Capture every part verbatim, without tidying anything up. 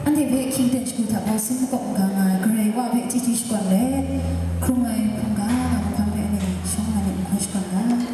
Anhte hpe hkying ten shagu hta baw sin makawp n-ga nga ai Karai Wa hpe chyeju shakawn let, hkrung ai hkungga na mahkawn hpe anhte shawng na myit mahkawn shakawn ga.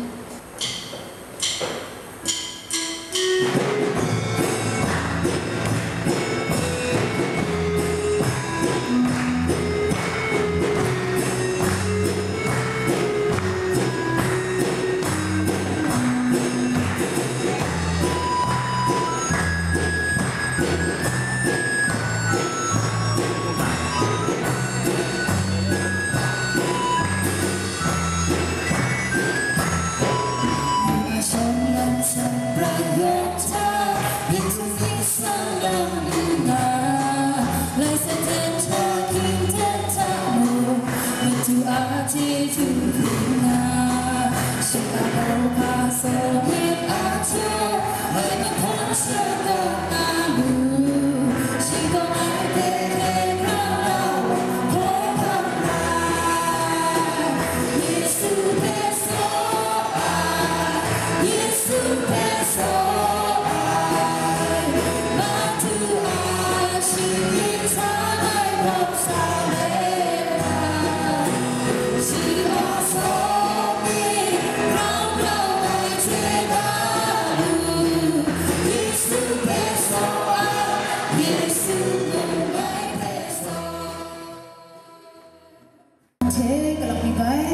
Anhte kalak mi bai,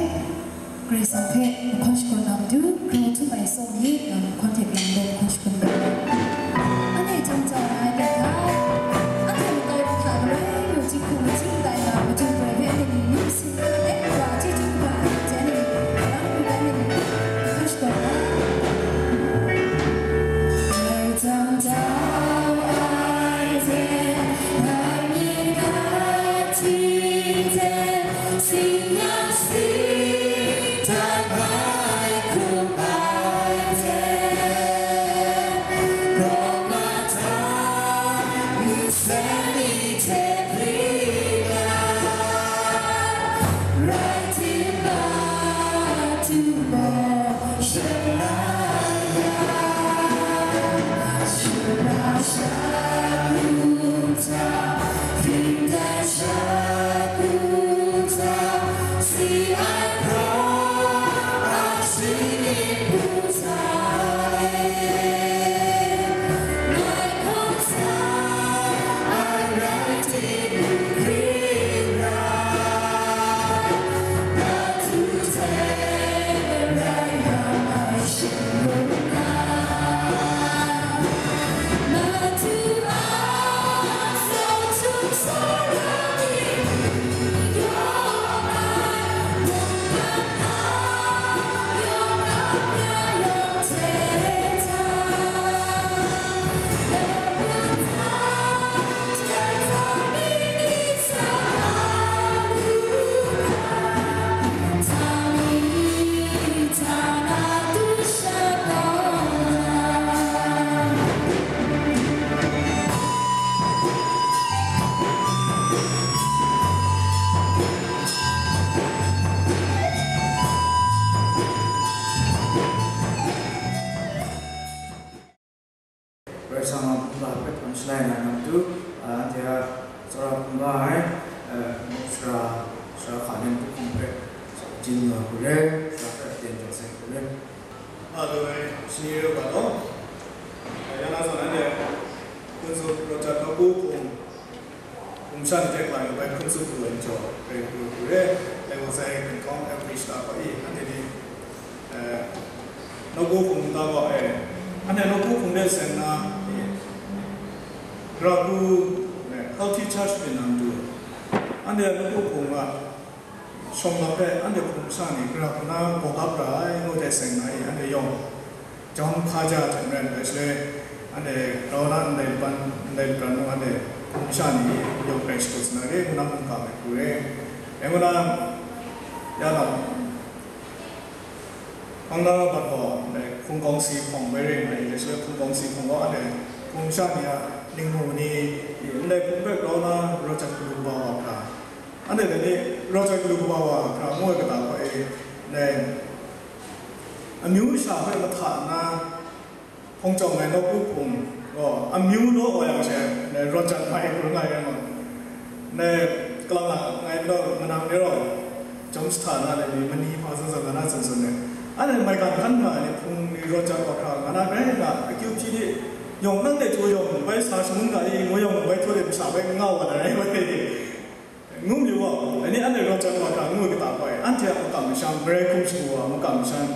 Karai Kasang hpe mahkawn shakawn na matu, grau htum ai tsawm ni, nang hkawhte lang dawng hkawng shakawn ga. Anhte jang jau na ai hta, anhte makau hta galoi mung, jinghku majing tai na matu garai hpe anhte ni ning sin na ai wa chyeju kaba ai hte anhte ni, lang hku bai anhte ni, hkawng shakawn ga. Dai jang jau ai hte, ngai myit ga ting ten, sing yang sing dat ai hkum ai hte, rawng na hta nsen ni hte pri na, rai tim ma, tu gaw shana ya, shana sha lu ta, hpring dan sha lu ta, si ai hprawng a shani bu ta e. Ngai hkawm sa ai rai timung hkring ra, na htu hte rai yang ai shingrun na, na htu a sau htum sau ra ni, yawng ai mungkan hta, yawng ai ya yawng hte hta, Karai Kasang a hpungga hpe hkam shalai na matu, a, anhte a tsawra hpungga ai, a, sara, sara hka nem hpung hpe, sa jin nga hku re, sara hpe aten jaw sai hku re. A, lu ai, shani ru ga law. A, ya na zawn anhte, hpun zup, rawt jat, nawku hpung, Hpung sha ni hte hpa yu bai hpun tsup lu ai majaw, rai lu lu re, lai wa sai, Bangkok, Average ta hpa i, anhte ni, eh, nawku hpung ta gaw, eh, anhte nawku hpung de seng na, eh, Gara hku, eh, Healthy Church myit na matu, anhte nawku hpung a, shawng lap hpe anhte hpung sha ni gara hku na gaw gap ra ai ngu hte seng na i, anhte yawng jawm hkaja hte maren dai shaloi, anhte grau na ndai laban, ndai labran mung anhte hpung sha ni yawng grai shakut sa na re ngu na mungga ai hku re. Dai ngu na, ya na, hpang na bat gaw, ndai hpung kawng si hpawng bai ring ai, dai shaloi hpung kawng si hpawng gaw anhte hpung sha ni a ningmu ni, ndai hpung hpe grau na rawt jat galu kaba wa hkra, Anhte dai ni, rawt jat galu kaba wa hkra ngu ai kata hpa e, dai amyu sha hpe mahta nna hpawng chyawm ai nawku hpung gaw, amyu law wa yang she, dai rawt Ngai kalang a ngai gaw manang ni rau, James hta na le ni mani hpa zawn zawn nga na tsun tsun ai. Anhte maigan hkan nga ai ni hpung ni rawt jat wa hkra nga na grai nga, akyu hpyi ni yawng nang de htu yawng bai sa shangun ga i, ngu yawng bai htu de masha bai nga wa na rai bai. Ngu mi wa, ani anhte rawt jat wa hkra ngu kata gaw, anhte a makam masham, marai hkum shagu wa makam masham,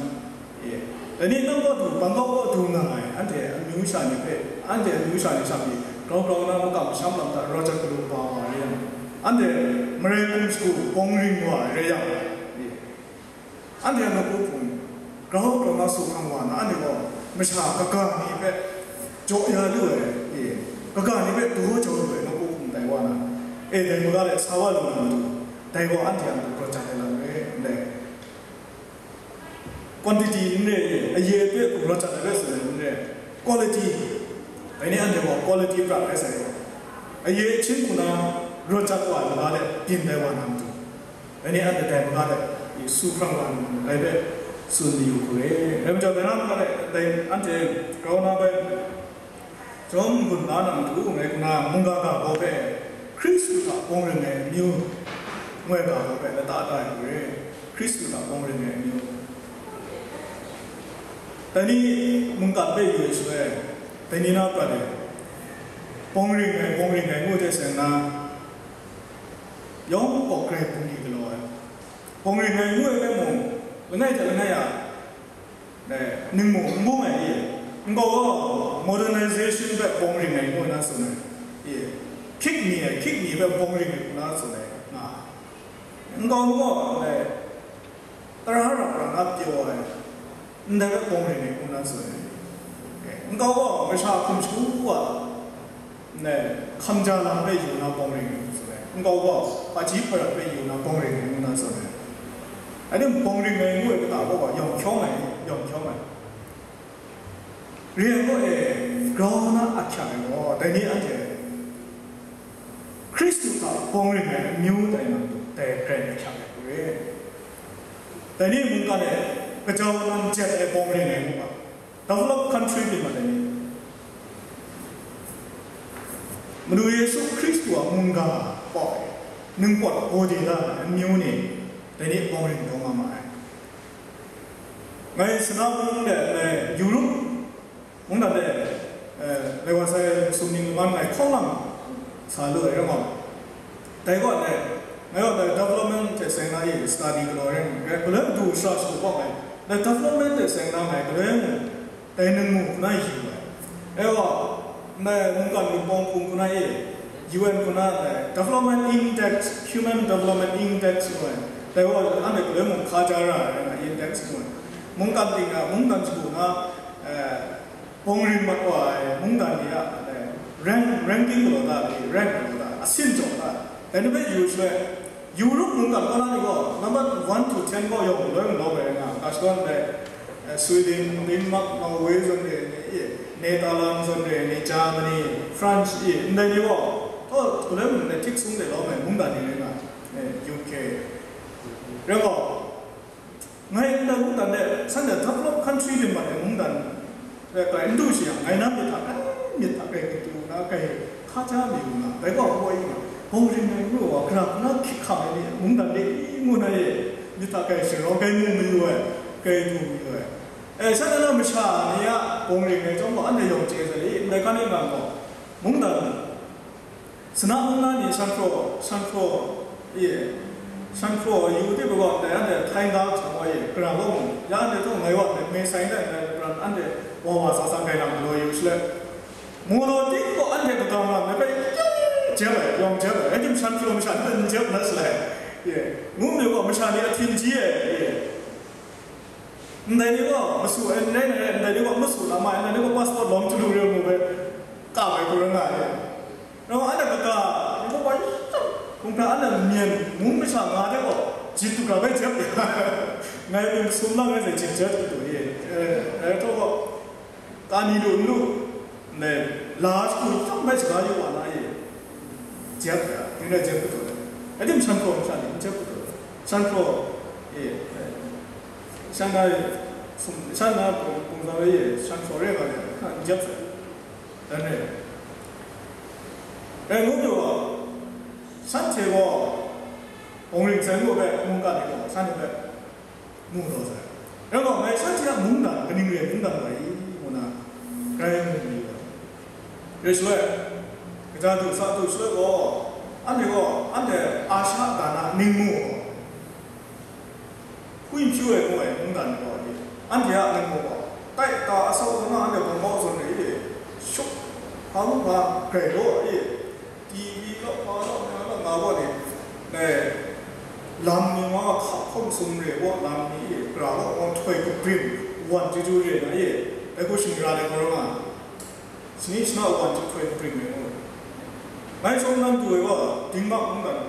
e, dai ni nang kaw du, bang kaw kaw du nga ai, anhte amyu sha ni hpe, anhte amyu sha ni sha pyi, grau grau na makam masham lam hta rawt jat galu kaba wa rai yang, anhte marai hkum shagu bawng ring wa rai yang, e, anhte a nawku hpung grau grau na su hkang wa na, anhte gaw masha kaga ni hpe jaw ya lu ai, e, kaga ni hpe daw jau lu ai nawku hpung tai wa na, e, dai maga de sa wa lu na matu, dai gaw anhte a matu rawt jat ai lam rai, ndai. Quantity n re, aye hpe hku rawt jat ai rai tsun ai n re, quality, dai ni anhte gaw quality prat rai sai gaw, aye ahkying hku na rawt jat wa ai maga de byin tai wa na matu, dai ni anhte dai maga de i su hprang wa na matu, dai hpe tsun mayu hku re. Dai majaw, dai na maga de, dai anhte grau na bai, Chyawm n-gun la na matu ngai hku na mungga ga baw hpe, Hkristu hta bawng ring ai amyu, ngu ai ga baw hpe lata da ai hku re, Hkristu hta bawng ring ai amyu. Dai ni mungkan hpe yu ai shaloi, dai ni na prat e, bawng ring ai, bawng ring ai ngu hte seng na, yawng gaw grai bungli galaw ai. Bawng ring ai ngu ai hpe mung, langai hte langai a, e, ningmung n bung ai i, nkau gaw modernization hpe bawng ring ai ngu na tsun ai, i, hkyik mi ai, hkyik mi hpe bawng ring ai ngu na tsun ai, nga ai. Nkau gaw, e, tara rap ra na pyaw ai, ndai hpe bawng ring ai ngu na tsun ai. E, nkau gaw masha hkum shagu wa, Ne, hkamja lam hpe yu na bawng ring ai tsun ai, nkau gaw hpaji hparat hpe yu na bawng ring ai ngu na tsun ai. Anhte bawng ring ai ngu ai kata gaw yawng hkyawng ai, yawng hkyawng ai. Re ai gaw e, grau na ahkyak ai gaw, dai ni anhte Hkristu hta bawng ring ai amyu tai na, dai hkrai ahkyak ai hku re. Dai ni mungkan e, kajau lam jet ai bawng ring ai ngu ga, developed country hte mat ai ni, Madu Yesu Hkristu a mungga pawt, ningpawt gaw de la ai amyu ni, dai ni bawng ring taw nga ma ai. Ngai Sana mung de, ngai Europe mungdan de, eh, lai wa sai sumning man ngai hkawng lang sa lu ai rai gaw, dai gaw ngai, ngai gaw dai development hte seng na e study galaw rai ngai, galoi matu shara shagu gaw ngai, dai development hte seng na ngai galoi mu, dai ningmu hku na yu ai. E wa, ndai mungkan wunpawng hpung hku na e, U N hku na, ndai Development Index, Human Development Index ngu ai, dai wa, anhte galoi mung hka ja ra ai, index ngu ai. Mungkan ting na, mungkan shagu na, eh, bawng ring mat wa ai, mungkan ni a, eh, rank, ranking galaw ta, rank galaw ta, asin jaw ta, dai ni hpe yu shaloi, Europe mungkan kaw na ni gaw, number one to ten gaw yawng maloi malawng ai nga, ga shadawn ai, eh, Sweden, Denmark, Norway zawn re ai ni, eh, Netherlands zawn re ai ni, Germany, France, eh, ndai ni gaw, oh, galoi mung dai htik sung de lawm ai mungdan ni rai nga, eh, U K. Rai gaw, ngai ndai mungdan de, shanhte developed country hte mat ai mungdan, eh, kai n du shi yang, ngai na myit hta kai, myit hta kai katu na kai hka ja mi u na, dai gaw hpaw i nga, bawng ring ai ngu wa, gara hku na hkyik hkam ai ni, mungdan de i ngu na e, myit hta kai sharau kai mu mayu ai, kai du mayu ai. E, shanhte na masha ni a bawng ring ai chyawm gaw, anhte yawng chye sai i, ndai hkan e nga gaw, mungdan, Sana mung na ni shanhpraw, shanhpraw, e, shanhpraw yu di gaw, dai anhte htai nga hkam wa e, gara gaw mu, ya anhte htaw ngai wa, me sai ndai ndai pran anhte wa wa sa sa kai lam galaw yu shaloi, mu law ting gaw anhte kaga nga, ngai hpe jep ai, yawng jep ai, rai tim shanhpraw masha ni n jep na shalai, e, ngu mi gaw masha ni a htin ji ai, e, ndai ni gaw masu ai, ndai, ndai, ndai ni gaw masu na ma ai, ndai ni gaw passport lawm chyalu re mu bai, ka ai hku rai nga ai. Rau anhte kaga, ni gaw bai, hkungga anhte myen, mung masha nga de gaw, jit du ga bai jep ya. Ngai mung sum lang ai sai jep jep du ye. Eh, eh, to gaw, ka ni lu n lu, ndai, la shagu chyawm bai shaga yu wa na ye. Jep ya, yu na jep kadu. Ai tim shanhpraw masha ni jep kadu. Shanhpraw, eh, eh, shan na, sum, shan na, kung, kung za bai ye, shanhpraw re ga ya, ka n jep sai. Dan re. Rai ngu pru wa, shan Shanhte gaw, Bawng Ring Hten Gaw hpe mungkan e gaw, shanhte hpe mu taw sai. Rai gaw, ngai shanhte a mungdan, kaning re ai mungdan rai i, ngu na, grai mu mi wa. Rai shaloi, kaja du sa du shaloi gaw, anhte gaw, anhte Asha dan a ning mu gaw, Hpui Hpyu ai ngu ai mungdan ni gaw, anhte a ning gaw, tai ta asau na anhte bawng kau zawn re, shuk, hpa mu hpa grai gaw, T V law, hpa law, nga law, nga gaw ni, dai lam ni nga hkap hkawm sum re gaw, lam ni, pra gaw, gaw htoi kabrim, wan chyeju re na, dai hku shing ra ai gaw nga, shani shana wan chyeju htoi kabrim re gaw. Ngai shawng nnan du ai gaw, dingmak mungdan,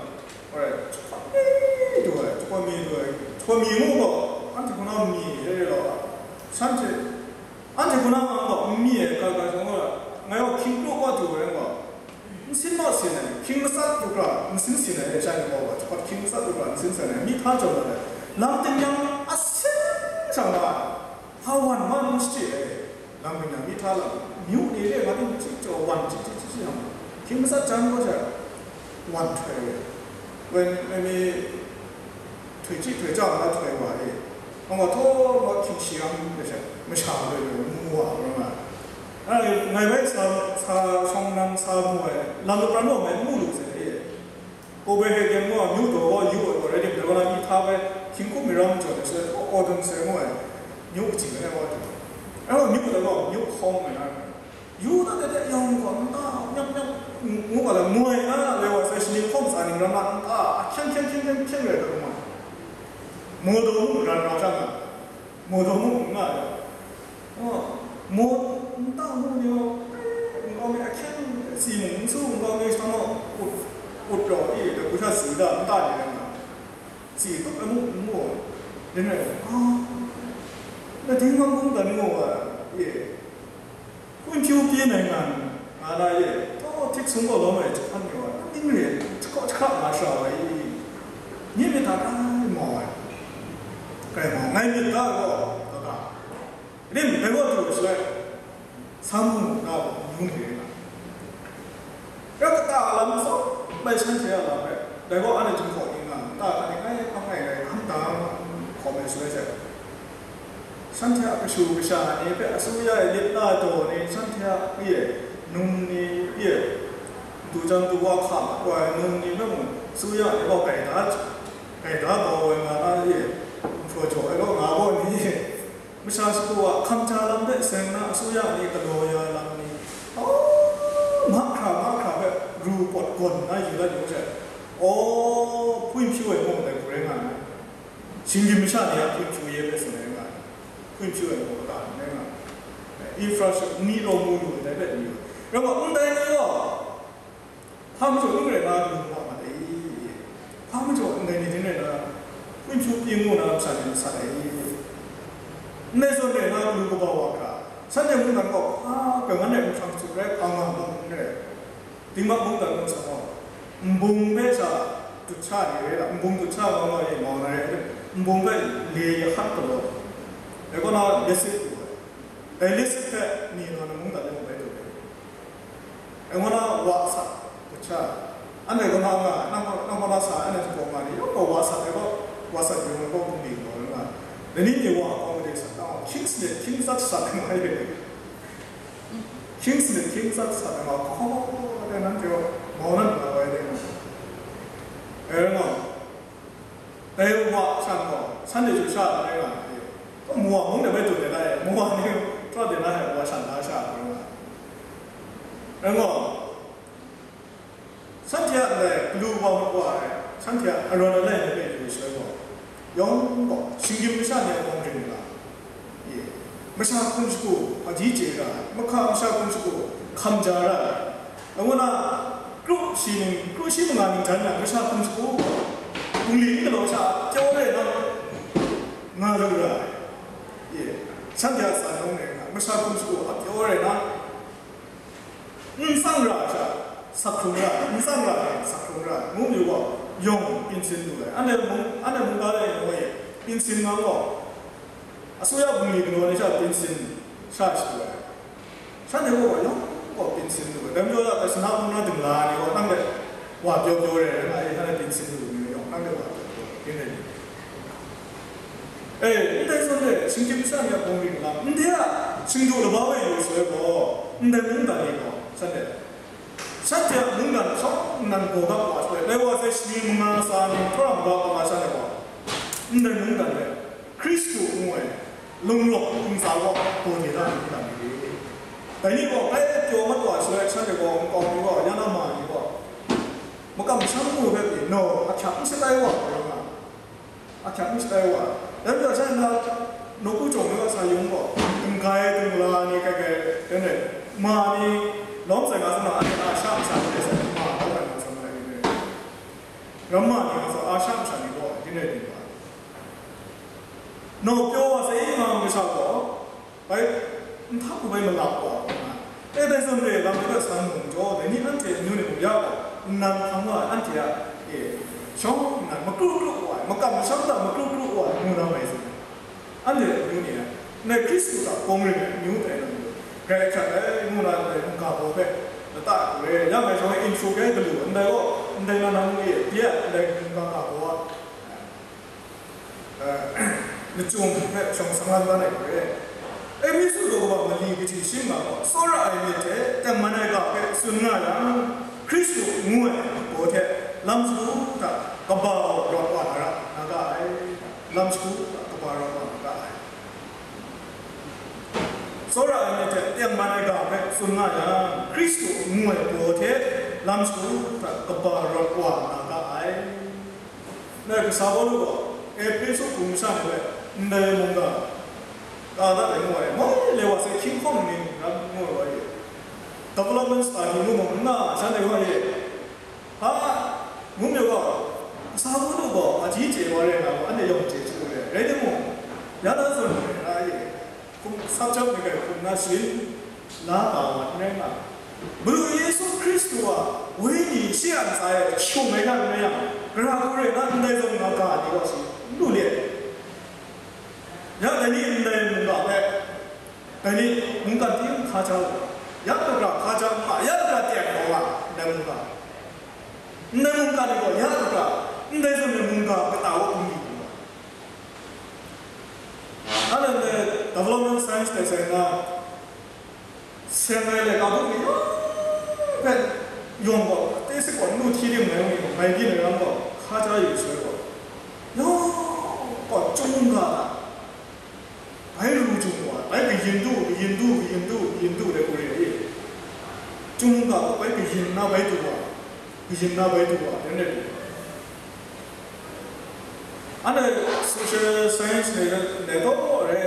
Alright, chakwa mi du ai, chakwa mi du ai, chakwa mi ngu gaw, anhte hku na mi re re law, shanhte, anhte hku na nga gaw, n mi ai, ga ga shawng gaw, ngai gaw hkying kru wa du ai gaw, n sin naw sin ai, hkying matsat du hkra, n sin sin ai, shanhte gaw, chakwa hkying matsat du hkra, n sin sin ai, mi hta jaw mat ai, lam tingnyang asin sha nga ai, hpa wan ma n shachye ai. Lam kaja mi hta lam, myu ni re nga ting chyi jaw wan chyi chyi chyi chyi yang, hkying matsat jan gaw sha, wan htoi re. Wen, wen mi htoi chyi htoi chya nga htoi wa e. Nga thaw nga hkying shi yang de sha, masha htoi re, mu wa, nga nga. Ngai bai sa, sa shawng nnan sa mu ai, lam lu pran gaw mai mu lu se e. Copenhagen ngu ai myu daw wa yu ai wa rai tim, dai wa na myihtoi bai hkying hkum mi ram jaw ai shaloi, Odense ngu ai myu kaji langai wa du ai. Rai wa myu dai gaw myu hkawng ai na, yu dat dat dat yawng gaw nta nyam nyam ngu ga la, moi na loi wa sai shani hkawng tsa ning ram na nta ahkyeng hkyeng hkyeng hkyeng hkyeng rai dat ma. Modo mung ran rau sha nga, Modo mung n nga ai. Mo, nta mu ni gaw, nkau mi ahkyeng, si mung n su, nkau mi sha gaw, ut, ut rau i, da ku sha si da, nta ni rai nga, si tup ai mung n mu ai. Rin rai, a, na dingmang kungdan mu ai, e, hpun hpyu pyi nai nga, nga na e, taw htik sung gaw lawm ai jahpan ni wa, na ning re, jahkawk jahkra nga sha wa i, nye myit hta kai mau ai, kai mau, ngai myit hta gaw, kata. Rim, dai gaw du ai shaloi, Sangnu na gaw mung hte na, rai kata a lam zawn bai shanhte a lam rai, dai gaw anhte Jinghpaw ni nga, nta hkra ni ngai hpang ngai rai, hkam da hkawm ai shaloi hte, shanhte a kashu kasha ni hpe, asuya e lit la ai daw ni, shanhte a, e, num ni, e, du jan du wa hka mat wa ai num ni hpe mung, asuya ni gaw gaida, gaida bau ai nga na, e, gumhpraw jaw ai gaw nga gaw ni, Masha shagu a hkam ja lam hpe seng na, asuya ni galaw ya ai lam ni, aw, mahkra mahkra hpe ru pawt gawn nna yu dat yu hte, aw, hpun hpyu ai mung dai hku rai nga ai. Shinggyim masha ni a hpun hpyu ye hpe tsun ai nga ai. Hpun hpyu ai mung kata n rai nga ai. Infrastructure, ni rawng mu lu ndai hpe n yu. Rai wa, ndai ni gaw, Hpa majaw ning rai na, lu wa mat ai? Hpa majaw ndai ni ning rai na, hpun hpyu pyi ngu na masha ni masat ai? Ndai zawn rai na, lu kaba wa hkra, shanhte mungdan gaw hpa, kagan ai nhprang tsup rai, hpa nga mung n rai. Dingmak mungdan gaw sa gaw, nbung hpe sha dut sha ni rai la, nbung dut sha gaw nga e mau na rai, nbung hpe le ya hkat galaw, dai kaw na, lesi lu ai. Dai lesi hpe ni na, na mungdan e bai dut ai. Anhte na wa sat, kacha, anhte kaw na nga, nang, nang kaw na sa, anhte hpawng nga ni, yawng gaw wa sat ai gaw, wa sat yawng ai gaw, bungli gaw nga, dai ni ni wa hpawng de sat, nang hkying sanit, hkying sat sat nga ai de, hkying sanit, hkying sat sat nga, hkaw, dai nanhte gaw, mau nan nga ai de nga, e nga, Dai wa shan gaw, shanhte hte sha da ai nga, Moa mung de bai dun de na e, Moa ni pra de na e, wa shan da sha ai nga. Rai gaw, shanhte a ndai galu wa mat wa ai, shanhte a arawn alai de bai du shaloi gaw, yawng gaw, shinggyim masha ni a bawng ring nga, Ye. Masha hkum shagu, hpaji chye ra ai, mahka masha hkum shagu, hkam ja ra ai. Ngu na, kru shi ning, kru shi manga ning jan yang, masha hkum shagu, bungli n galaw sha, pyaw rai na, nga lu ra ai. Ye. Shanhte a tsan yawng rai nga, masha hkum shagu, a pyaw rai na, N tsang ra ai sha, sak hkrung ra ai, n tsang ra ai, sak hkrung ra ai, ngu mayu gaw, yawng pinsin lu ai. Anhte mung, anhte mungga lai ngu e, pinsin nga gaw, asuya bungli galaw ni sha pinsin sha shadu ai. Shanhte gaw yawng gaw pinsin lu ai. Dai majaw, Karsana mung na dingla ni gaw, nang de wa pyaw pyaw re ai, nga e, E, ndai zawn de, shinggyim masha ni a bungli lam, ndai a shingdu laba e yu shaloi gaw, ndai mungdan ni gaw, shanhte, shanhte a mungdan hkau nnan gaw gap wa shaloi, dai wa sai shani manga sa ni hkra magap wa nga shanhte gaw, ndai mungdan de, Hkristu ngu ai, lungrawk ntsa gaw, gaw de da ai mungdan ni re. Dai ni gaw, bai pyaw mat wa shaloi, shanhte gaw, nkau ni gaw, ya na ma ni gaw, makam masham ngu hpe pyi, no, ahkyak n shatai wa, rai nga. Ahkyak n shatai wa. Dai majaw, shanhte na, nawku jawng ni wa sa yung gaw, n-gai, dingla ni, kai kai, dan ai, ma ni, lawm sai nga sa na, anhte a sha masha ni rai sai, ma, lawm sai nga sa na, rai. Ramma ni nga sa, a sha masha ni gaw, din rai din wa. Nau pyaw wa sai, i nga masha gaw, bai, nhtang hku bai malap wa, e, dai zawn re, lam hpe san mung jaw, dai ni anhte amyu ni mung ya gaw, nnan hkang wa, anhte a, e, shawng nnan makru kru wa, makam masham hta makru kru wa, ngu na mai zawn, anhte amyu ni a, ndai Hkristu hta bawng ring ai amyu tai na majaw, grai hkrat ai, ngu na ndai mungga baw hpe, lata hku re, ya ngai shawng e intro kai galu, ndai gaw, ndai na nang e, bye, ndai mungga ga baw a, Lachyum hpe shawng sangan dan ai hpe, Ehpesu daw kaba mali kahti shi nga gaw, tsawra ai myit hte tengman ai ga hpe tsun nga yang, Hkristu ngu ai gaw hte lam shagu hta kaba rawt wa na ra, na ga ai, lam shagu hta kaba rawt wa na ga ai. Tsawra ai myit hte tengman ai ga hpe tsun nga yang, Hkristu ngu ai gaw hte lam shagu hta kaba rawt wa na ga ai. Dai kasa Pawlu gaw Ehpesu hpung masha ni hpe ndai mungga ka dat ai ngu ai, moi le wa sai hkying hkawng ni ram ngu ai wa e. Development study ngu mung n nga, shanhte wa e. Ha, ngu myit gaw, kasa Pawlu gaw aji chye wa rai nga gaw, anhte yawng chye chyu ai. Rai timung, ya na zawn ai, Hkum, sap jap ni kai hkum na sharin la ga wa n rai nga, Madu Yesu Hkristu a Wenyi shi a ntsa e hkyung ai hta n rai yang, gara hku rai na ndai zawn nga ga ni gaw shi n lu let, ya dai ni ndai mungga hpe, dai ni mungkan ting hka ja u, ya dagra hka ja n nga, ya dagra teng kau nga, ndai mungga, ndai mungga ni gaw ya dagra, ndai zawn ai mungga kata wa hkungri lu ai. Anhte development science hte sai na, seng ai laika buk ni yawng hpe yawng gaw, tesi gaw nu hti rim ngai ni gaw, mai byin ai ram gaw, hka ja yu shaloi gaw, yawng gaw chyum mungga hta, bai ru jung wa, bai kayin du, kayin du, kayin du, kayin du, dai hku re ai. Chyum mungga gaw bai kayin na bai du wa, kayin na bai du wa, dai rai. Anhte social science ni, ni taw re,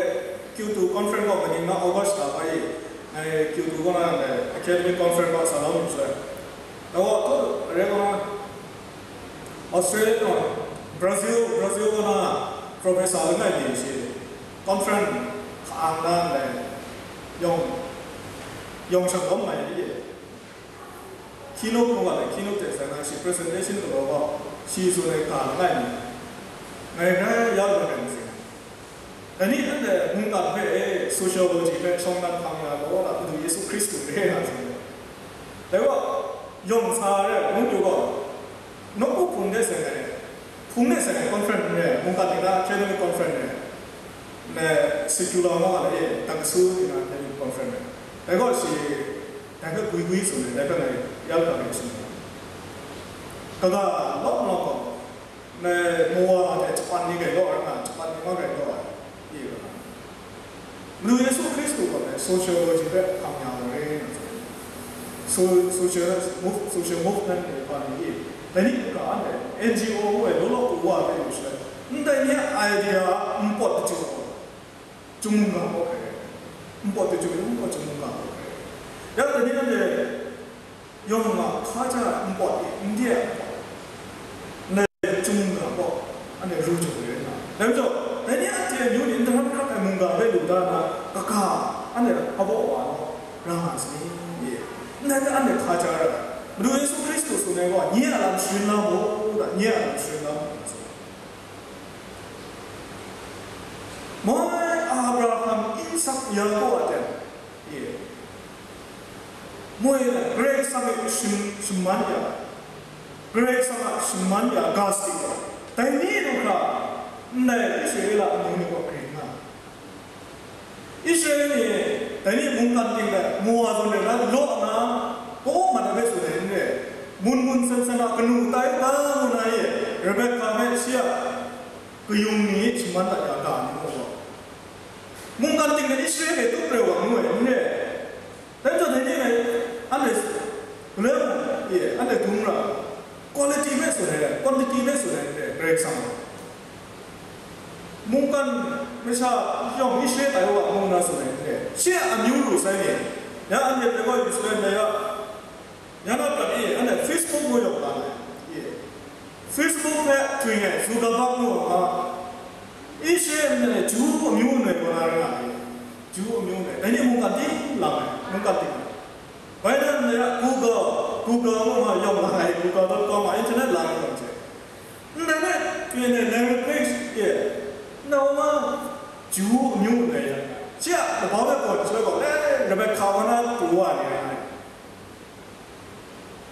Kyoto conference gaw kaning na August la bai, ngai Kyoto gaw na ndai academic conference gaw sa lau nu sai. Daw gaw, re gaw na, Australia gaw, Brazil, Brazil gaw na professor langai ni shi, conference hka-ang na ndai, yawng, yawng shang lawm mai ni e. Keynote mung wa ai, keynote hte sai na shi presentation galaw gaw, shi tsun ai ga langai ni, ngai grai ya lu ai rai masing. Dai ni anhte mungkan hpe e, sociology hpe shawng dan hpang ya gaw, Madu Yesu Hkristu re nga tsun ai. Dai wa, yawng sa re, ngu pru gaw, nawku hpung de sai ai, hpung de sai ai conference re, mungkan ni na academic conference re, ne, secular nga ai, e, dang su ni na academic conference re. Dai gaw shi, dai hpe gwi gwi tsun ai, dai hpe ngai ya lu ai shi. Kaga lawm lawm gaw, ngai mawa hte japan ni gai law ai, japan ni ma gai law ai, i ga. Madu Yesu Hkristu gaw ngai sociology hpe hpang ya ai re, so, social move, social movement ni hpa ni i, dai ni hkra anhte N G O ngu ai law law hku wa hpe yu shaloi, ndai ni a idea npawt dachyum gaw, Chyum mungga kaw hkrai ai. Npawt dachyum gaw chyum mungga kaw hkrai ai. Ya dai ni anhte yawng nga hka ja ai npawt e, n de ai npawt, ndai chyum mungga kaw anhte ru jang ai rai nga. Dai majaw, dai ni anhte amyu ni n daram hkrat ai mungga rai lu da na, kaga anhte hpa baw wa law, ra nga sai ni? Ndai hpe anhte hka ja ai, Madu Yesu Hkristu tsun ai gaw, nye a lam sharin la mu, da, nye a lam sharin la mu, nga tsun. Moi Abraham, Isak, Yaku a ten, e, moi na Karai Kasang e shim-, shaman ya, Karai Kasang a shaman ya ga sadi gaw, Dai ni du hkra, ndai Israela amyu ni gaw grin nga. Israel ni, dai ni mungkan ting de, Moab zawn de na law na, kaw mat ai hpe tsun ai n re, mun mun san san a kanu tai u ga ngu na ye, Rebekah hpe shi a kayung ni shaman dat ya ga ni mung gaw, mungkan ting de Israel e tup rai wa ngu ai n re. Dai majaw dai ni e, anhte, galoi mung, e, anhte dum ra, quality hpe tsun ai, quantity hpe tsun ai n re, Karai Kasang gaw. Mungkan masha yawng Israel tai wa ngu na tsun ai n re, shi a amyu lu sai ni, ya anhte bai gaw Israel dai ya, ya na prat e, anhte Facebook ngu yawng la ai, e, Facebook hpe jwi ai Zuckerberg ngu ai hpa, Israel ndai Ju amyu nai gaw na rai nga ai, Ju amyu nai, dai ni mungkan ting lang ai, mungkan ting ai. Bai nan ndai a Google, Google ngu ma yawng lang ai, google dot com a internet lang ai yawng hte. Ndai hpe, pyi ndai language e, nau ma Ju amyu ndai yang, shi a kabau de gawn shaloi gaw, eh, Rebekah wa na pru wa ni ai.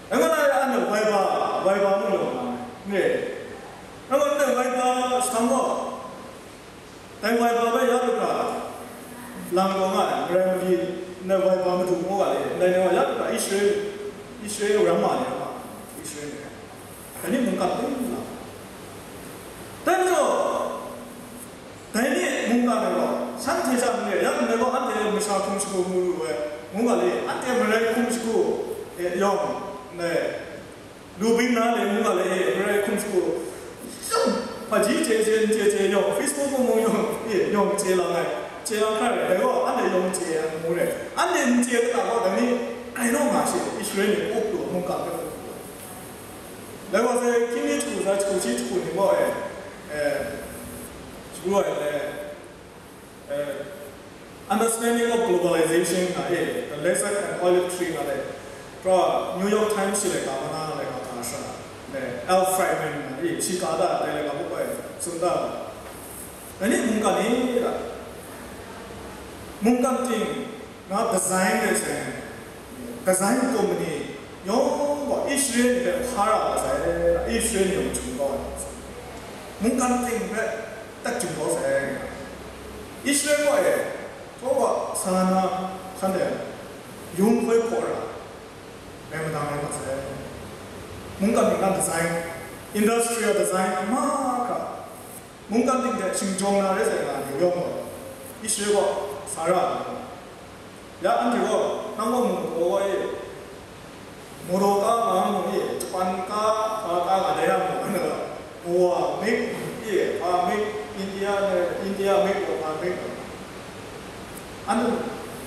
Anhte a anhte Viber, Viber mu yawng nga ai, n re. Anhte Viber shahtang gaw, dai Viber bai ya lu hkra, lang taw nga ai, Marai mali, ndai Viber madu mu ga le, ndai ni wa ya lu hkra, Israel, Israel ram ma ni a ma, Israel ni. Dai ni mungkan ting nga. Dai majaw, dai ni mungkan ai gaw, shanhte hta n re, ya ndai gaw anhte masha hkum shagu mu lu ai, ngu ga le, anhte Marai hkum shagu, e, yawng, ndai, lu bing na le ngu ga le, e, Marai hkum shagu, yawng, hpaji chye chye, n chye chye, yawng, Facebook mung mung yawng, e, yawng chye lang ai, chye lang hkra rai, dai gaw anhte yawng chye ai ngu re, anhte n chye kata gaw, dai ni, grai naw nga she, Israel ni up lu, mungkan hpe up lu. Dai wa sai, hkying mi hku sa, hku shi hku ni gaw e, e, shagu ai le, e, Understanding of Globalization nga e, The Lancet and Olive Tree nga le, pra New York Times shi laika mana laika hta shara, le, Al Friedman nga e, shi ka da, dai laika hpe koi, tsun da. Dai ni mungkan ni da, mungkan ting, nga design de sai, design company yawng gaw Israel ni hpe hpa ra ga sai, Israel ni yawng chyum kau ai. Mungkan ting hpe tak chyum kau sai. Israel gaw e, gaw gaw sa na, shanhte yung hkoi hpaw ra, rai madang rai ga sai. Mungkan ting nga design, industrial design mahkra, mungkan ting hte shingjawng na rai sai nga ni yawng gaw, Israel gaw sa ra ai. Ya anhte gaw, nang gaw mu gaw e, Morocco ka nga mu e, Japan ka, ka ka nga dai yang mu, anhte gaw, Goa make e, pa make, India ne, India make gaw pa make gaw. Anhte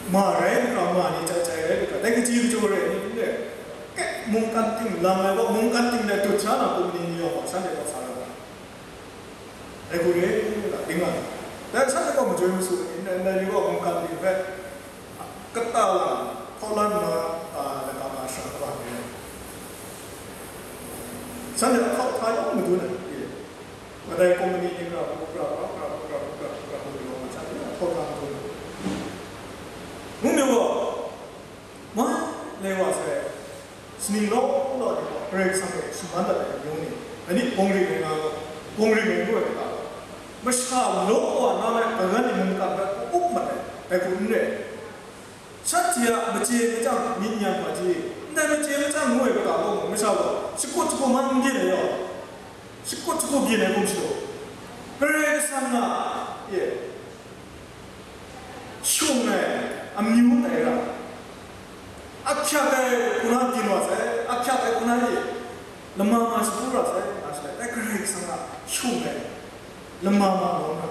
ma rai hkra, ma ni chai chai rai hkra, dai kaji kajaw rai ni n re. Mungkan ting lang ai gaw, mungkan ting dai dut sha na, kum ni ni yawng gaw, shanhte gaw sa ra ai. Dai hku re, ding nga, dai shanhte gaw majoi masu ai, ndai, ndai ni gaw mungkan ting hpe kata wa, hkau la nna, a, lata ma shara kaba re ai. Shanhte a hkau hta yawng madun ai, e, kadai company ni hkra, hkra, hkra, hkra, hkra, hkra, hkra, hkra, hkra, hkra, shanhte a hkau hta madun ai. Ngu myit gaw, ma, lai wa sai, Shaning law law ni gaw Karai Kasang hpe shaman dat ai amyu ni, dai ni bawng ring ai nga gaw, bawng ring ai ngu ai hta, masha law wa na ai kagan ni mungkan hpe up mat ai, dai hku n re. Shanhte a machye machyang myit n yang hpaji, ndai machye machyang ngu ai hta gaw, masha gaw shakut shagu man n byin ai yaw, shakut shagu byin ai hkum shadaw, Karai Kasang a, e, shung ai amyu tai ra, ahkyak ai hku na byin wa sai, ahkyak ai hku na e lama ma shagu ra sai, nga shi ai, dai Karai Kasang a shung ai lama ma lawm ra,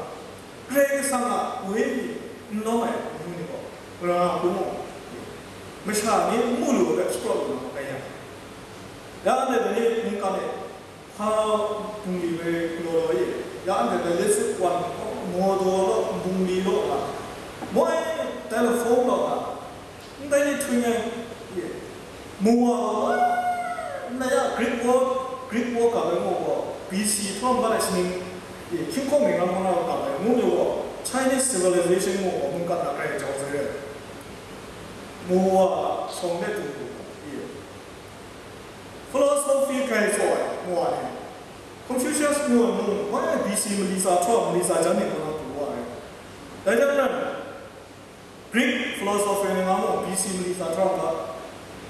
Karai Kasang a wenyi n lawm ai amyu ni gaw, gara hku mu, masha ni n mu lu ai hpe shapraw lu na makai yang, ya anhte dai ni mungkan e, hpa bungli hpe galaw law e, ya anhte dai letsit wan, maw daw law, bungli law nga, moi, telephone law nga, ndai ni htung ai, e, mu wa gaw, ndai a Greek world, Greek world ga ai mu gaw, B C hpawm ga ai shaning, e, hkying hkawng ning lam hkawng na ga ai mu ni gaw, Chinese civilization mu gaw, mungkan na grai jau sai re ai. Mu wa shawng de du, e, philosophy grai tsaw ai mu wa ni, Confucius ngu ai mung, woi B C mali tsa hkra, mali tsa jan ni kaw na pru wa ai. Dai hte maren, Greek philosophy ni nga mung B C mali tsa hkra ga,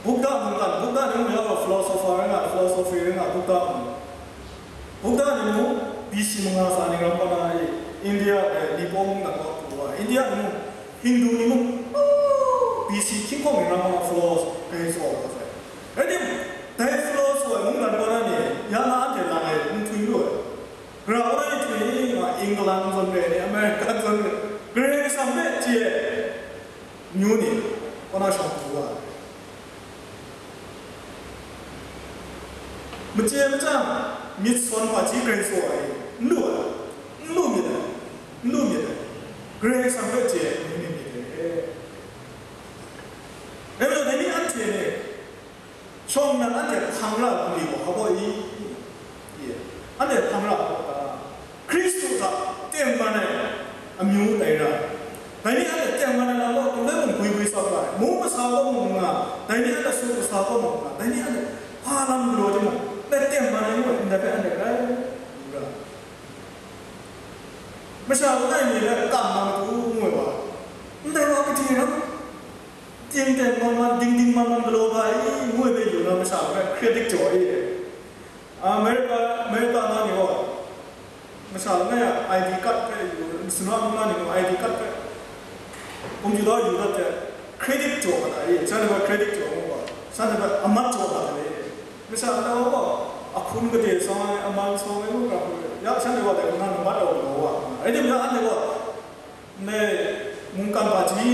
Buddha mungkan, Buddha ni mung ya gaw philosopher rai nga, philosophy rai nga, Buddha mung. Buddha ni mung B C manga tsa ni ram kaw na e, India e, Nippon mung na kaw pru wa ai. India ni mung, Hindu ni mung, B C hkying hkawng ni ram kaw na philosophy rai tsaw wa sai. Rai timung, dai philosophy mungdan kaw na ni, ya na anhte lang e, n htwi lu ai. Gara kaw na ni htwi ni, nga England zawn re ni, America zawn re, Karai Kasang hpe chye ai amyu ni, kaw na shawng pru wa ai. Machye machyang, myit sawn hpaji grai tsaw ai, n lu ai, n lu myit ai, n lu myit ai, Karai Kasang hpe chye ai, myit myit ai. Rai nme law, dai ni anhte ni, shawng nnan anhte hpang ra ai hku gaw hpa baw i? Anhte hpang ra ai hku ta? Hkristu hta tengman ai amyu tai ra ai. Dai ni anhte tengman ai lam gaw, ndai mung gwi gwi tsawt ra ai. Mung masa kaw mung nga, dai ni anhte su masa kaw mung nga, dai ni anhte hpa lam galaw timung, ndai tengman ai ngu ai, ndai hpe anhte rai lu ra ai. Masha langai mi hpe kam na matu ngu ai wa, ndai wa gade ram, ting teng man man, ding ding man man galaw ga i, ngu ai hpe yu na masha hpe credit jaw e. America, America na ni gaw, masha langai a I D card hpe yu, suna nna ni gaw I D card hpe, computer yu dat hte, credit jaw mat ai, shanhte gaw credit jaw ngu gaw, shanhte hpe amat jaw mat ai. Masha nta gaw, ahkun gade sawng ai, aman sawng ai, ngu ga hku, ya shanhte gaw dai hku na nambat au galaw wa, rai timung, ya anhte gaw, ndai mungkan hpaji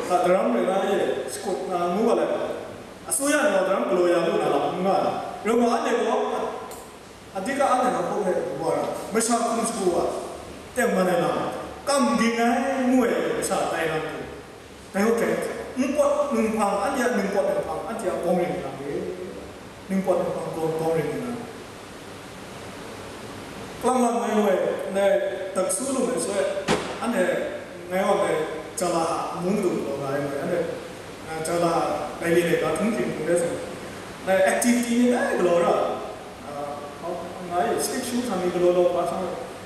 hta daram rai na e, shakut na ngu ga let, asuya ni gaw daram galaw ya lu na lam n nga ai. Rai nme law, anhte gaw, adika anhte hkawhkam hpe wa ra, masha hkum shagu wa, tengman ai lam, kam ging ai ngu ai masha tai lam hku, dai hkawhte, npawt ninghpang, anhte a ningpawt ninghpang, anhte a bawng ring nga re, ningpawt ninghpang bawng, bawng ring nga. Kalang lang ngai ngai, ngai taksu lu ngai soi, anhte ngai wa ngai jala mung du lu ngai ngai, anhte, ah, jala ngai le le ga htung hking htung de soi, ngai activity ni ngai galaw ra, ah, ngai stick show sa ni galaw law pa sa,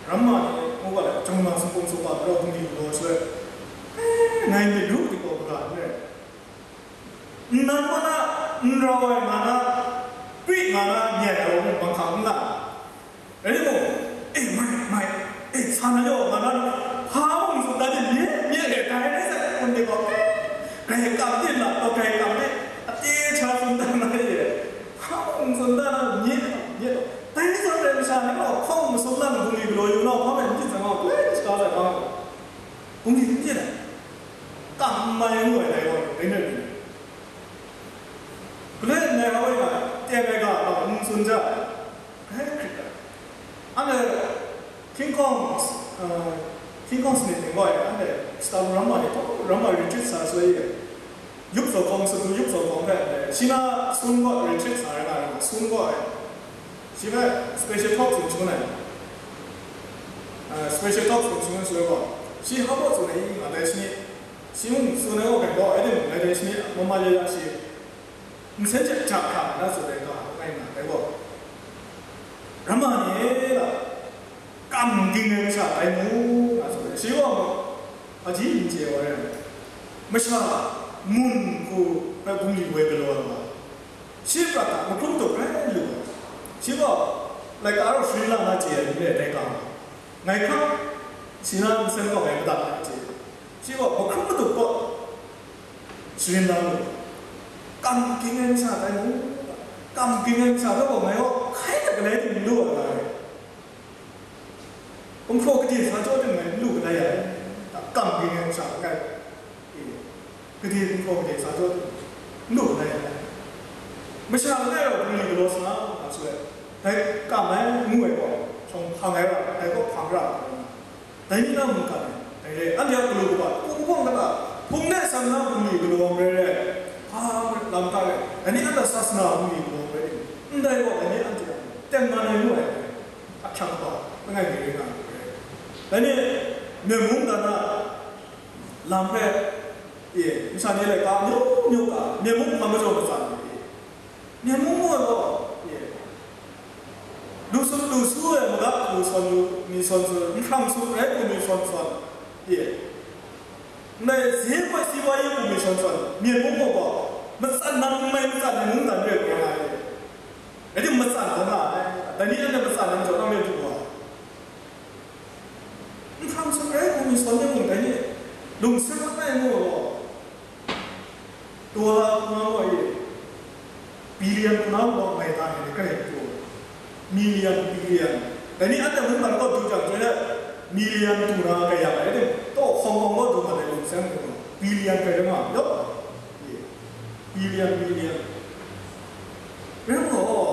ramma ni ngu ga le, jang ma sung kung su pa galaw htung hking galaw soi, eh, ngai ni lu di ko ga ne. Nnan wa na, n rau ai nga na, pri nga na, nyai ai wa mung manghkang n nga ai. Rai timung, e, mai, mai, e, sa na yaw, nga na, hpa mung tsun dan ni, mye, mye e, dai rai sai, kun de gaw, e, grai kam de na, gaw grai kam de, ate hta tsun dan na ye, hpa mung tsun dan na, mye, mye, dai ni zawn rai masha ni gaw, hkawng masum lang bungli galaw yu nau, hpa mai n jin tsang gaw, grai shaga sai hpa, bungli n jin ai, kam mai ngu ai dai gaw, rai nna ri. Gulai nme hkra wa nga, teng ai ga, a, n tsun ja, grai hkrit ai. Anhte, King Kong, uh, King Kong sanit ni gaw, anhte, Star Ramma ni, Ramma retreat sa soi ye. Yup zaw kawng, satu yup zaw kawng hpe, anhte, shi na sun gaw retreat sa rai nga, sun gaw, shi hpe special talk tsun shangun ai. Uh, special talk tsun shangun soi gaw, shi hpa baw tsun ai, nga dai shi ni, shi mung tsun ai gaw, gaw, ai de mung, nga dai shi ni, mama ya ya shi. Nsen hte hta hkra na tsun ai ga langai nga ai gaw, Ramma ni e la, kam ging ai masha tai mu, nga tsun ai. Shi gaw hpaji n chye wa ai, masha mun hku hpe bungli woi galaw ai wa, shi prat hta mahkrum tup rai lu ai. Shi gaw laika rau sharin lang na chye ai ni le tai ga, ngai hkra shi na nsen gaw ngai madat ai chye. Shi gaw mahkrum matup gaw sharin lang lu, kam ging ai masha tai mu, kam ging ai masha gaw ngai gaw hkai dat galai tim n lu ai, gumhpraw gade sa jaw tim ngai n lu galai ai, kam ging ai masha langai, e, gade gumhpraw gade sa jaw tim n lu galai ai, masha langai rau bungli galaw sa nga, nga sut ai, dai kam ai ngu ai gaw, shawng hpang ai ra, dai gaw hpang ra ai. Dai ni na mungkan e, dai re, anhte a galu kaba, hpung hpawng kata, hpung de san na bungli galaw ai rai rai, hpa lam hta rai, dai ni anhte sasana bungli galaw ai rai, ndai gaw dai ni anhte a tengman ai nu ai, ahkyang kaba, langai mi rai nga ai rai. Dai ni, Myen mung dan na lam hpe, e, masha ni laika amyu myu ga, Myen mung hpa majaw matsan ai, Myen mung ngu ai gaw, e, lu sut lu su sawn yu, mi sawn sawn, nhprang su rai ku mi sawn sawn, ye. Ndai, ze koi si wa ye ku mi sawn sawn, myen mung gaw, matsan nang n mai matsan ai mungdan rai ku nga ai. Rai timung, matsan taw nga ai. Dai ni anhte matsan ai majaw, nang rai du wa. Nhprang su rai ku mi sawn myen mung, dai ni lungseng langai ngu ai gaw, dollar hkungga gaw e, billion hkungga gaw mai ta ai, ni kai tu, million, billion. Dai ni anhte mungdan kaw du jang, chyoi, million du na kai yang, rai timung, taw Hong Kong kaw du mat ai lungseng hkungga, billion kai rai nga, yawng, e, billion, billion. Rai ngu gaw,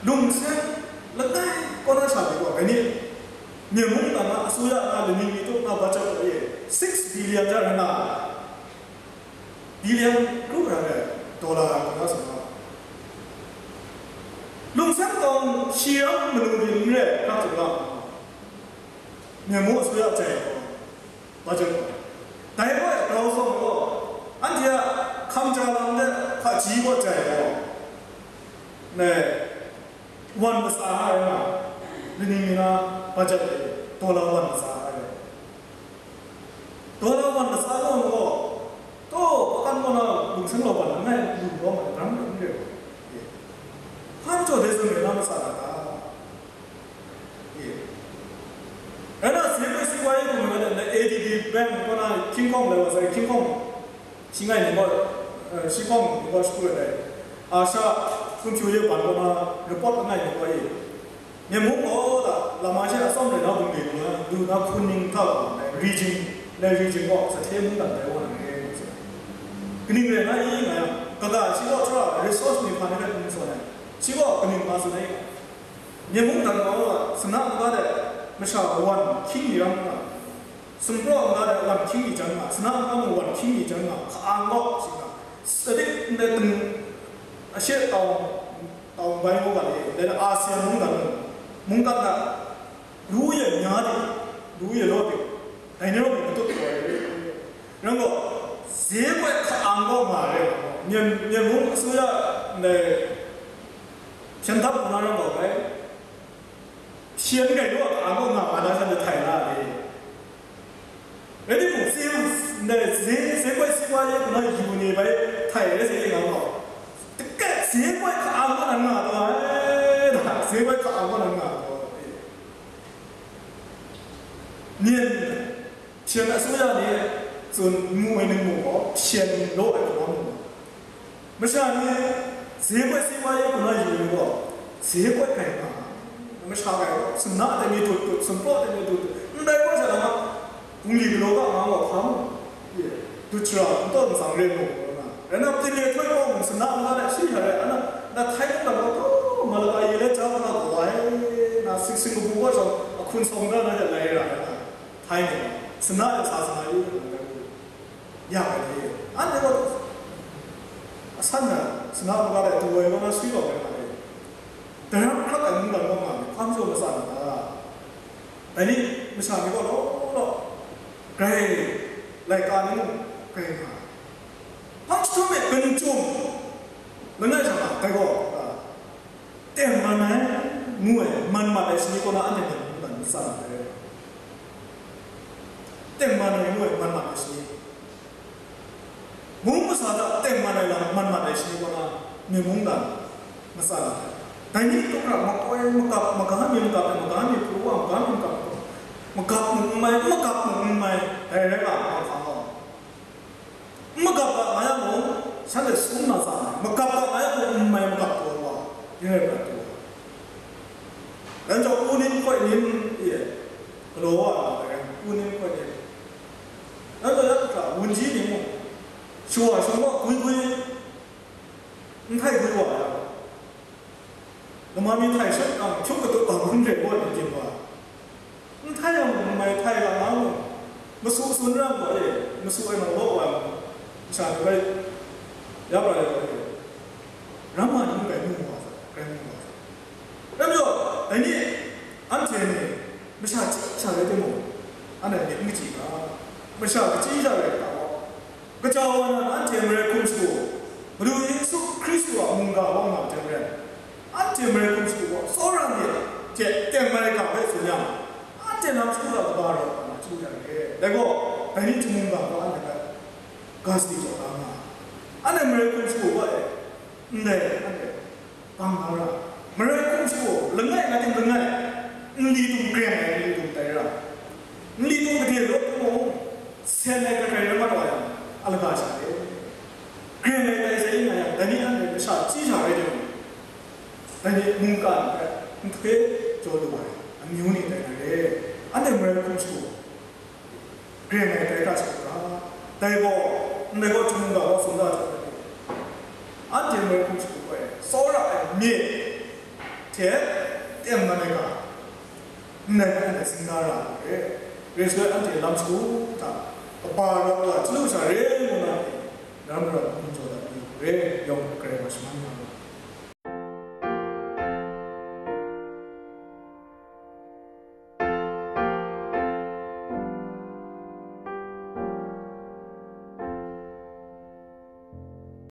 lungseng langai kaw na sha ni gaw, dai ni, myen mungdan na, asuya na, lani mi tu na, budget gaw e, six billion ja rai na, billion kru rai ai, dollar hkungga sa na. Lungseng tawng shi yang manu rin n rai, hkra hkra, myen mung asuya jai gaw, Ba chyawm gaw, dai gaw grau sawng gaw, anhte a hkamja lam de hpaji kaw jai gaw, ne, wan matsa ai nga, lani mi na budget e, dollar wan matsa ai. Dollar wan matsa gaw gaw, taw, hpakan kaw na lungseng law ban langai lu kau ma ai, brang n re. Hpa majaw dai zawn re na matsa na ta? Rai na, seng bai si wa ye hkum rai na, A D B Bank kaw na King Kong lai wa sai, King Kong, shi ngai ni gaw, eh, shi Kong ni gaw shagu ai dai. Asha, hkum hpyu ye ban kaw na report langai ni gaw e. Myen mung gaw la, lama she atsawm rai na bungli lu na, lu na hkun ning hta gaw, region, region gaw, sa hte mungdan dai wa na re, ngu sai. Kaning rai na i nga yang, kaga shi gaw hkra resource ni hpa ni hpe n tsun ai. Shi gaw kaning ma tsun ai. Myen mungdan gaw, sana nta de masha wan hkying ni ram nga, sumpraw nta de wan hkying ni jan nga, sana nta mung wan hkying ni jan nga, hka-ang gaw, shi nga, sadik ndai ting, ashe tau, tau bai ngu ga le, dai ASEAN mungdan, mungdan na, lu yen nya de, lu yen law de, dai ni rawng matut taw ai. Rai gaw, ze koi hka-ang gaw nga ai, myen, myen mung asuya ndai hpyen htap hkuna rai gaw bai, hpyen gai law hka-ang gaw nga nga na shan de htai na ai. Rai timung, ze, ndai ze, ze koi si wa ye hkuna yu ni bai htai ai, ze nga gaw, teke ze koi hka-ang gaw nan nga taw ai, da, ze koi hka-ang gaw nan nga taw ai. Myen, hpyen asuya ni tsun mu ai ni mung gaw, hpyen law ai hkrum mu. Masha ni, ze koi si wa ye hkuna yu ni gaw, ze koi kai nga. Masha kai gaw, sumna de mi dut dut, sumpraw de mi dut dut. Ndai gaw sha na, bungli galaw ga nga gaw hpa mu. Ye, dut shara, n taw n tsang re mu, rai na, pyin le htoi gaw mung, sumna n la de, shi hta rai, ana, na htai n dam gaw, gaw, ma la ai, ye le ja na gaw ai, na, sing sing kabu gaw shawng, a hkun sawng ga na de lai ra ai na. Htai ni, sumna de sa sa na yu, ya ai ni, anhte gaw, asan na, sumna gaw de, du ai gaw na swi gaw ai ma de. Dai hkrak ai mungdan gaw nga ni, hpa majaw matsa na ta? Dai ni, masha ni gaw law law, grai, laika ni mung, grai nga. Hpa chyahtum e, gun chyum, langai sha nga, dai gaw, a, tengman ai, ngu ai, man mat ai shani kaw na anhte hpe mungdan matsan ai. Tengman ai, ngu ai, man mat ai shani. Mung masa hta tengman ai lam man mat ai shani kaw na, myen mungdan matsan ai. Dai ni tup ra makoi, makap, maga mi makap ai, maga mi pru wa, maga mi makap ai, magap mung n mai, n magap mung n mai, dai rai nga ai hkang gaw. N magap ga nga yang mung, shanhte sum na tsa ai, magap ga nga yang mung, n mai magap taw wa, ning rai magap taw wa. Ran jau u nin koi nin, ye, galaw wa na rai, u nin koi nin. Ran jau ya hkra, wunji ni mung, shawa shawng wa gwi gwi, n htai gwi wa ya. Lama mi htai shat nang, hkyuk katup hpa hkun hte gaw n dim wa. N htai yang mung n mai, htai ga nga mung, masu tsun ra gaw e, masu ai nang law wa, masha ni bai, ya pra ai gaw e, ram ma ni mung bai mu wa sa, rai mu wa sa. Rai majaw, dai ni, anhte ni, masha chyi sha rai timung, anhte myit n kachyi ga, masha kachyi sha rai ga, Kaja wa nan anhte marai hkum shagu, Madu Yesu Hkristu a mungga wa nga jang rai, anhte marai hkum shagu gaw, tsawra Hte teng marai ga hpe tsun yang, anhte lam shagu hta kaba rawt nga chyu yang re. Dai gaw, dai ni hta mungga gaw anhte hpe ga sadi jaw da nga ai. Anhte marai hkum shagu gaw e, ndai anhte bang da ra. Marai hkum shagu, langai nga ting langai, nli tung greng ai, nli tung tai ra. Nli tung gade rawt mung, sen ai hkrai hkrai rai mat wa yang, a laga sha e. Greng ai tai sai nga yang, dai ni anhte masha chyi sha rai jang, dai ni mungkan hpe nhtoi jaw lu ai amyu ni tai na re. Anhte marai hkum shagu, greng ai tai hkra shagu ga, dai gaw, ndai gaw hta mungga gaw tsun da ai hte, anhte marai hkum shagu gaw e, tsawra ai myit hte teng man ai ga, ndai hpe anhte zing da ra ai hte, Karai Kasang anhte lam shagu hta kaba rawt wa chyalu sha re ngu na, Ram rawt hkum jaw dat ni re, yawng hkrai wa shaman nga mu.